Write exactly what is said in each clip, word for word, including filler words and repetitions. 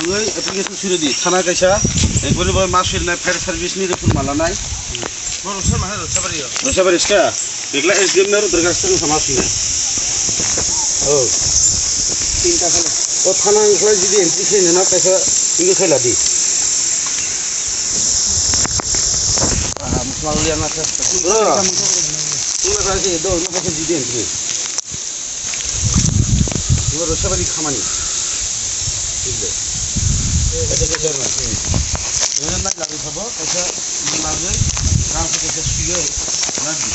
Oi, application suri di. Thana kaisa, eh, boni bai ma suri nai, fire service ni report ma lanai. Bo Rosabari, Rosabari o. Rosabari ska? Ekla S D M na ro derga ska sama suri nai. Oh. Tinta khala. O thana ekla jodi entry khe na kaisa, ingo khaila di. Ah, musma liya na sa. Bro. Tuna kaisa do, na kaisa jodi entry. Ibo Rosabari khamani. Bugle. Kaisa kaisa na. Ibo na lari thabo, kaisa lari, rang kaisa suyo, lari.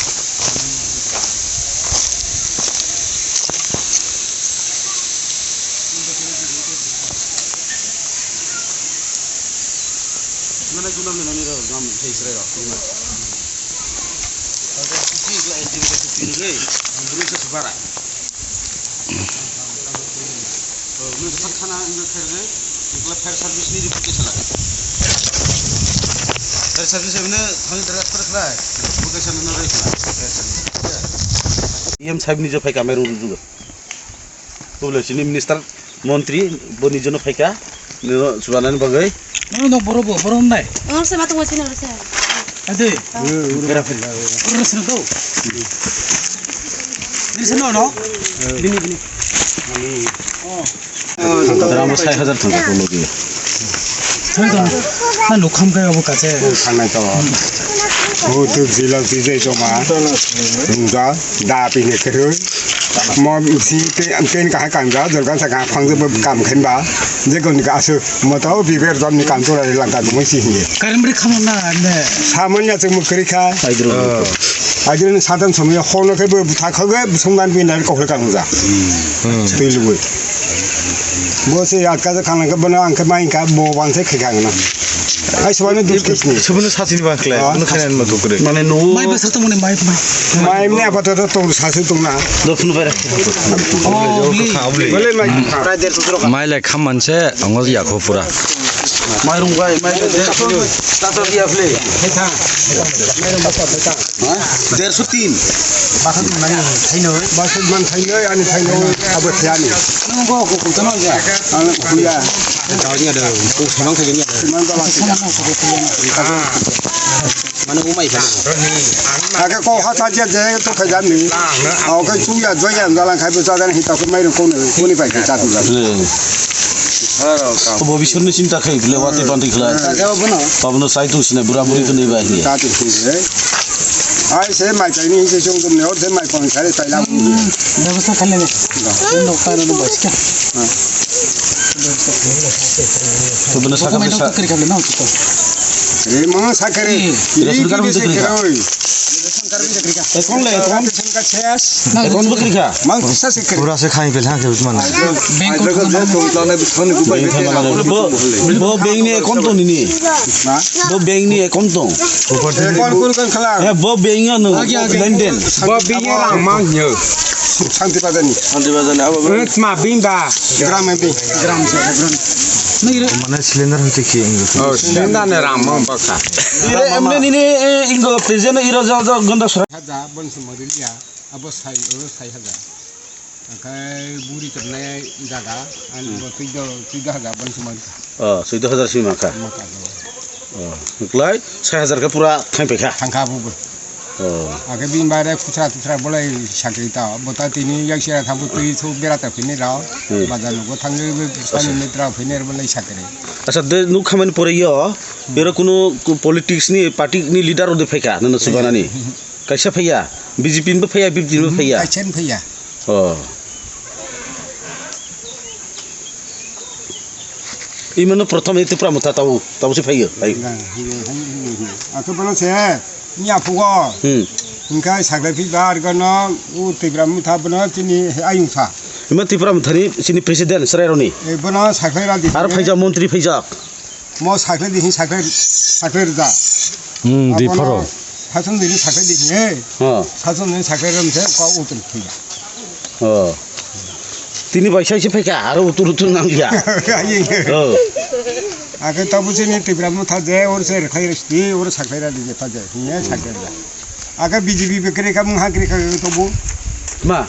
Mana kuna mana ni ro, gam thai sre ro. Kaisa kisi ikla engine kaisa pin re, buru se subara. P M sahib ni je phai ka mai rung rung. Bole sini minister, montri, bo ni jono phai ka, nino chubanani bagwi. Nang nok boro bo, boro nai. Ang se matung wasi na se. Ade. Bera phai. Boro se do. Bini se no no. Bini bini. Oh. Drama sai hajar thangka ko logi. Sai to. Na nukham kai abo kache. Sanai to. O tu jila tijai to ma. Nungja da pine keroi. Mo si te, ten kaha kanja, jol kan sa kaha phang je kam khen ba. Je kon ka asu mo to biber jam ni kam to la lang ka mo si hi. Karim ri kham na ne. Samanya chung mo kri kha. Aidro. Aidro ni satan somya hono ke bo tha kha ge sung nan bin na ko kha ja. Tui lu. Bo se atka je khang ke bo na ang ke mai ka bo wan se khe khang na. Ai, subani dus kisni. Subani sasini bangkle. Ah, ano khanan ma dukre. Mane no. Mai basa to mane mai, mai. Mai ne apa to to sa su tong na. Do phunu bai. Oh, bli. Bole mai. Mai le kham manse, ango ya kho pura. Mai rung bai, mai le. Tato dia phli. Derso tin. Bakhang mani thaino. Bakhang man thaino, ani thaino, abo thani. Nung go ko ko tano ja. Ang kuya. Tawanya da, ko samang thai nya da. Samang da. Mane umai ka. Aga ko ha ta je je to kha jami. Au ka chu ya jo ya dalang khai bo cha dan hi ta ko mai ro ko ne, ko ni pai ka cha tu. Ko bo bisor ni chinta khai bile wate bandi khlai. Aga bo no. Pabno sai tu sine bura buri tu ni bai ni. Cha tu. Ai se mai kai ni se chung tum ne, o se mai kon sare tai la. Bebosta khale ne. Nok ta no bas kya. Subena sakar bisa. Kri khale na to. Re mo sakare. Iri kri se kre oi. Ekon le, ekon. Ekon bukri kha. Mang kisa se kre. Pura se khai pel ha ke usman. Bo, bo bank ni account to nini. Bo bank ni account to. He, bo bank ano lenden. Bo bank ni rang mang yo. Santi Bazar ni. Santi Bazar ni abo. Ma bank ba. Gram bank. Gram se gram. Mane cylinder hoite ki ingo. Oh, cylinder ne rang mang ba kha. Emne nini ingo present iro jo jo gonda sora. Haja bon se model ya. Abo sai, abo sai haja. Angkhe buri ternai jaga, ani bo suido, suido haja ban sumang. Oh, suido hajar sui mangkha. Mangkha do. Oh, uklai sai hajar khe pura thang paikha. Thangkha abo bo. Oh. Angkhe bini bare khutra tutra bolai sakri ta, bota tini yak sera thabu tui thu bera ta phini rao. Bazar nugo thangwi sani mitra phini bolai sakri. Acha de nuk khamani pore yo, bero kunu politics ni party ni leader ode phaikha, nana subanani. Kaisa phaiya, B J P ni bo phaiya, B J P ni bo phaiya. Kaisa ni phaiya. Oh. Imano prothom e Tipra Motha tau, tau se phaiyo. Ai. Ako bono se, ni apugo. Hmm. Hingkai saklai phi bar gono, u Tipra Motha bono chini ayung sa. Ima Tipra Motha ni chini president srai roni. E bono saklai ra di. Ar phaija montri phaija. Mo sakle di hin sakle, sakle rwja. Hmm, di phoro. Sason di sakle di hin, eh. Ha. Sason di sakle ram se ko utul thiya. Oh. Tini bai sai se phaika, aro utul utul nang ya. Aye. Oh. Ake tabu sini Tipra Motha je, or se khai resti, or sakle ra di je phaje. Hin sakle rwja. Ake B J P be kre ka mung ha kre ka tabu. Ma.